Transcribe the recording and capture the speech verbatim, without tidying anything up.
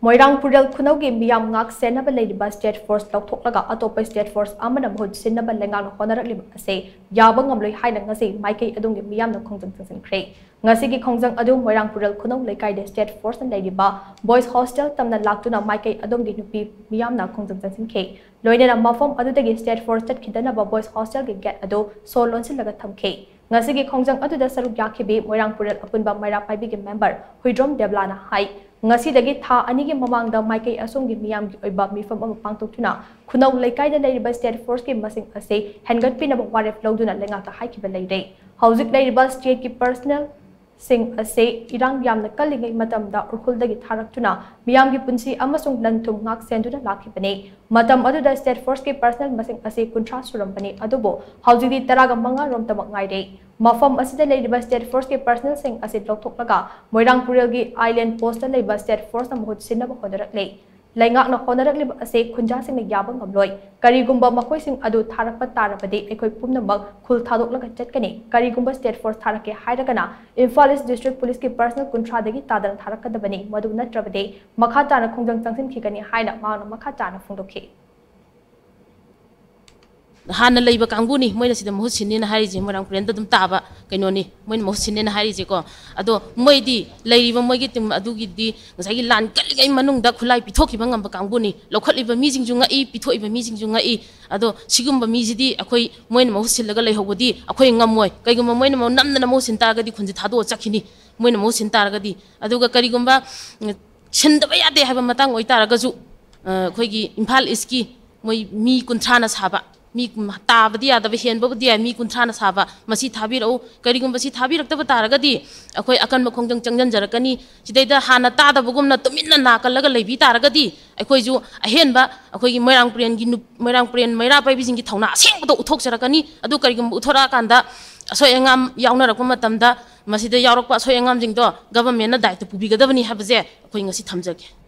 ꯃꯣꯏꯔꯥꯡ ꯄꯨꯔꯦꯜ ꯈꯨꯅꯧꯒꯤ ꯃꯤꯌꯥꯝ ꯉꯥꯛ ꯁꯦꯟꯅꯕ ꯂꯩꯔꯤꯕ state force ꯂꯧꯊꯣꯛꯂꯒ ꯑꯇꯣꯞꯄ state force ꯑꯃꯅ ꯃꯍꯨꯠ ꯁꯤꯟꯅꯕ ꯂꯩꯉꯥꯛꯅ ꯍꯣꯠꯅꯔꯛꯂꯤꯕ ꯑꯁꯤ ꯌꯥꯕ ꯉꯝꯂꯣꯏ ꯍꯥꯏꯅ ꯉꯁꯤ ꯃꯥꯏꯀꯩ ꯑꯗꯣꯝꯒꯤ ꯃꯤꯌꯥꯝꯅ ꯈꯣꯡꯖꯪ ꯆꯪꯁꯤꯟꯈ꯭ꯔꯦ꯫ ꯉꯁꯤꯒꯤ ꯈꯣꯡꯖꯪ ꯑꯗꯨ ꯃꯣꯏꯔꯥꯡ ꯄꯨꯔꯦꯜ ꯈꯨꯅꯧ ꯂꯩꯀꯥꯏꯗ state forceꯅ ꯂꯩꯔꯤꯕ boys hostel ꯇꯝꯅ ꯂꯥꯛꯇꯨꯅ ꯃꯥꯏꯀꯩ ꯑꯗꯣꯝꯒꯤ ꯅꯨꯄꯤ ꯃꯤꯌꯥꯝꯅ ꯈꯣꯡꯖꯪ ꯆꯪꯁꯤꯟꯈꯤ꯫ ꯂꯣꯏꯅꯅ ꯃꯐꯝ ꯑꯗꯨꯗꯒꯤ state force ꯆꯠꯈꯤꯗꯅꯕ boys hostelꯒꯤ gate ꯑꯗꯨ ꯁꯣ ꯂꯣꯟꯁꯤꯜꯂꯒ ꯊꯝꯈꯤ꯫ ꯉꯁꯤꯒꯤ ꯈꯣꯡꯖꯪ ꯑꯗꯨꯗ ꯁꯔꯨꯛ ꯌꯥꯈꯤꯕꯤ ꯃꯣꯏꯔꯥꯡ ꯄꯨꯔꯦꯜ ꯑꯄꯨꯟꯕ ꯃꯩꯔꯥ ꯄꯥꯏꯕꯤꯒꯤ member ꯍꯨꯏꯗ꯭ꯔꯣꯝ ꯗꯦꯕꯂꯥꯅ ꯍꯥꯏ, ꯉꯁꯤꯗꯒꯤ ꯊꯥ ꯑꯅꯤꯒꯤ ꯃꯃꯥꯡꯗ ꯃꯥꯏꯀꯩ ꯑꯁꯣꯝꯒꯤ ꯃꯤꯌꯥꯝꯒꯤ ꯑꯣꯏꯕ ꯃꯤꯐꯝ ꯑꯃ ꯄꯥꯡꯊꯣꯛꯇꯨꯅ ꯈꯨꯅꯧ ꯂꯩꯀꯥꯏꯗ ꯂꯩꯔꯤꯕ state forceꯀꯤ ꯃꯁꯤꯡ ꯑꯁꯤ ꯍꯦꯟꯒꯠꯄꯤꯅꯕ ꯋꯥꯔꯦꯞ ꯂꯧꯗꯨꯅ ꯂꯩꯉꯥꯛꯇ ꯍꯥꯏꯈꯤꯕ ꯂꯩꯔꯦ꯫ ꯍꯧꯖꯤꯛ ꯂꯩꯔꯤꯕ stateꯀꯤ personnel ꯁꯤꯡ ꯑꯁꯤ ꯏꯔꯥꯡ ꯌꯥꯝꯅ ꯀꯜꯂꯤꯉꯩ ꯃꯇꯝꯗ ꯎꯈ꯭ꯔꯨꯜꯗꯒꯤ ꯊꯥꯔꯛꯇꯨꯅ ꯃꯤꯌꯥꯝꯒꯤ ꯄꯨꯟꯁꯤ ꯑꯃꯁꯨꯡ ꯂꯟ ꯊꯨꯝ ꯉꯥꯛ ꯁꯦꯟꯗꯨꯅ ꯂꯥꯛꯈꯤꯕꯅꯤ꯫ ꯃꯇꯝ ꯑꯗꯨꯗ state forceꯀꯤ personnel ꯃꯁꯤꯡ ꯑꯁꯤ ꯀꯨꯟꯊ꯭ꯔꯥ ꯁꯨꯔꯝꯕꯅꯤ, ꯑꯗꯨꯕꯨ ꯍꯧꯖꯤꯛꯇꯤ ꯇꯔꯥꯒ ꯃꯉꯥ ꯔꯣꯝꯇꯃꯛ ꯉꯥꯏꯔꯦ꯫ ꯃꯐꯝ ꯑꯁꯤꯗ ꯂꯩꯔꯤꯕ state forceꯀꯤ personnelꯁꯤꯡ ꯑꯁꯤ ꯂꯧꯊꯣꯛꯂꯒ ꯃꯣꯏꯔꯥꯡ ꯄꯨꯔꯦꯜꯒꯤ Island Postꯇ ꯂꯩꯕ state forceꯅ ꯃꯍꯨꯠ ꯁꯤꯟꯅꯕ ꯍꯣꯠꯅꯔꯛꯂꯦ꯫ ꯂꯩꯉꯥꯛꯅ ꯍꯣꯠꯅꯔꯛꯂꯤꯕ ꯑꯁꯤ ꯈꯨꯟꯖꯥꯁꯤꯡꯅ ꯌꯥꯕ ꯉꯝꯂꯣꯏ꯫ ꯀꯔꯤꯒꯨꯝꯕ ꯃꯈꯣꯏꯁꯤꯡ ꯑꯗꯨ ꯊꯥꯔꯛꯄ ꯇꯥꯔꯕꯗꯤ ꯑꯩꯈꯣꯏ ꯄꯨꯝꯅꯃꯛ ꯈꯨꯜ ꯊꯥꯗꯣꯛꯂꯒ ꯆꯠꯀꯅꯤ꯫ ꯀꯔꯤꯒꯨꯝꯕ state force ꯊꯥꯔꯛꯀꯦ ꯍꯥꯏꯔꯒꯅ ꯏꯝꯐꯥꯜ East District Policeꯀꯤ personnel ꯀꯨꯟꯊ꯭ꯔꯥꯗꯒꯤ ꯇꯥꯗꯅ ꯊꯥꯔꯛꯀꯗꯕꯅꯤ꯫ ꯃꯗꯨ ꯅꯠꯇ꯭ꯔꯕꯗꯤ ꯃꯈꯥ ꯇꯥꯅ ꯈꯣꯡꯖꯪ ꯆꯪꯁꯤꯟꯈꯤꯒꯅꯤ ꯍꯥꯏꯅ ꯃꯍꯥꯛꯅ ꯃꯈꯥ ꯇꯥꯅ ꯐꯣꯡꯗꯣꯛꯈꯤ꯫ ꯍꯥꯟꯅ ꯂꯩꯕ ꯀꯥꯡꯕꯨꯅꯤ ꯃꯣꯏꯅ ꯁꯤꯗ ꯃꯍꯨꯠ ꯁꯤꯟꯅꯤꯅ ꯍꯥꯏꯔꯤꯁꯦ, ꯃꯣꯏꯔꯥꯡ ꯄꯨꯔꯦꯟꯗ ꯑꯗꯨꯝ ꯇꯥꯕ ꯀꯩꯅꯣꯅꯤ ꯃꯣꯏꯅ ꯃꯍꯨꯠ ꯁꯤꯟꯅꯤꯅ ꯍꯥꯏꯔꯤꯁꯦꯀꯣ꯫ ꯑꯗꯣ ꯃꯣꯏꯗꯤ ꯂꯩꯔꯤꯕ ꯃꯣꯏꯒꯤ team ꯑꯗꯨꯒꯤꯗꯤ ꯉꯁꯥꯏꯒꯤ ꯂꯥꯟ ꯀꯜꯂꯤꯉꯩ ꯃꯅꯨꯡꯗ ꯈꯨꯠꯂꯥꯏ ꯄꯤꯊꯣꯛꯈꯤꯕ ꯉꯝꯕ ꯀꯥꯡꯕꯨꯅꯤ꯫ ꯂꯧꯈꯠꯂꯤꯕ ꯃꯤꯁꯤꯡꯁꯨ ꯉꯛꯏ, ꯄꯤꯊꯣꯛꯏꯕ ꯃꯤꯁꯤꯡꯁꯨ ꯉꯛꯏ꯫ ꯑꯗꯣ ꯁꯤꯒꯨꯝꯕ ꯃꯤꯁꯤꯗꯤ ꯑꯩꯈꯣꯏ ꯃꯣꯏꯅ ꯃꯍꯨꯠ ꯁꯤꯜꯂꯒ ꯂꯩꯍꯧꯕꯗꯤ ꯑꯩꯈꯣꯏ ꯉꯝꯃꯣꯏ꯫ ꯀꯩꯒꯨꯝꯕ ꯃꯣꯏꯅ ꯃꯍꯨꯠ ꯅꯝꯗꯅ ꯃꯍꯨꯠ ꯁꯤꯟ ꯇꯥꯔꯒꯗꯤ ꯈꯨꯟꯁꯦ ꯊꯥꯗꯣꯛꯑ ꯆꯠꯈꯤꯅꯤ ꯃꯣꯏꯅ ꯃꯍꯨꯠ ꯁꯤꯟ ꯇꯥꯔꯒꯗꯤ꯫ ꯑꯗꯨꯒ ꯀꯔꯤꯒꯨꯝꯕ, ꯎꯝ, ꯁꯤꯟꯗꯕ ꯌꯥꯗꯦ ꯍꯥꯏꯕ ꯃꯇꯥꯡ ꯑꯣꯏꯇꯥꯔꯒꯁꯨ, ꯑ, ꯑꯩꯈꯣꯏꯒꯤ ꯏꯝꯐꯥꯜ Eastꯀꯤ ꯃꯣꯏ ꯃꯤ ꯀꯨꯟꯊ꯭ꯔꯥꯅ ꯁꯥꯕ, ꯃꯤ ꯀꯨꯟ-, ꯇꯥꯕꯗꯤ ꯌꯥꯗꯕ, ꯍꯦꯟꯕꯕꯨꯗꯤ ꯌꯥꯏ, ꯃꯤ ꯀꯨꯟꯊ꯭ꯔꯥꯅ ꯁꯥꯕ, ꯃꯁꯤ ꯊꯥꯕꯤꯔꯛꯎ꯫ ꯀꯔꯤꯒꯨꯝꯕ ꯁꯤ ꯊꯥꯕꯤꯔꯛꯇꯕ ꯇꯥꯔꯒꯗꯤ ꯑꯩꯈꯣꯏ ꯑꯀꯟꯕ ꯈꯣꯡꯖꯪ ꯆꯪꯁꯤꯟꯖꯔꯛꯀꯅꯤ꯫ ꯁꯤꯗꯩꯗ ꯍꯥꯟꯅ ꯇꯥꯗꯕꯒꯨꯝꯅ ꯇꯨꯃꯤꯟꯅ ꯅꯥ ꯀꯜꯂꯒ ꯂꯩꯕꯤ ꯇꯥꯔꯒꯗꯤ ꯑꯩꯈꯣꯏꯁꯨ ꯑꯍꯦꯟꯕ ꯑꯩꯈꯣꯏꯒꯤ ꯃꯣꯏꯔꯥꯡ ꯄꯨꯔꯦꯟꯒꯤ ꯅꯨꯞ-, ꯃꯣꯏꯔꯥꯡ ꯄꯨꯔꯦꯟ ꯃꯩꯔꯥ ꯄꯥꯏꯕꯤꯁꯤꯡꯒꯤ ꯊꯧꯅꯥ ꯑꯁꯦꯡꯕꯗꯣ ꯎꯠꯊꯣꯛꯆꯔꯛꯀꯅꯤ꯫ ꯑꯗꯨ ꯀꯔꯤꯒꯨꯝꯕ ꯎꯠꯊꯣꯔꯛꯑꯀꯥꯟꯗ ꯑꯁꯣꯏ ꯑꯉꯥꯝ ꯌꯥꯎꯅꯔꯛꯄ ꯃꯇꯝꯗ ꯃꯁꯤꯗ ꯌꯥꯎꯔꯛꯄ ꯑꯁꯣꯏ ꯑꯉꯥꯝꯁꯤꯡꯗꯣ governmentꯅ ꯗꯥꯏꯇ ꯄꯨꯕꯤꯒꯗꯕꯅꯤ ꯍꯥꯏꯕꯁꯦ ꯑꯩꯈꯣꯏ ꯉꯁꯤ ꯊꯝꯖꯒꯦ꯫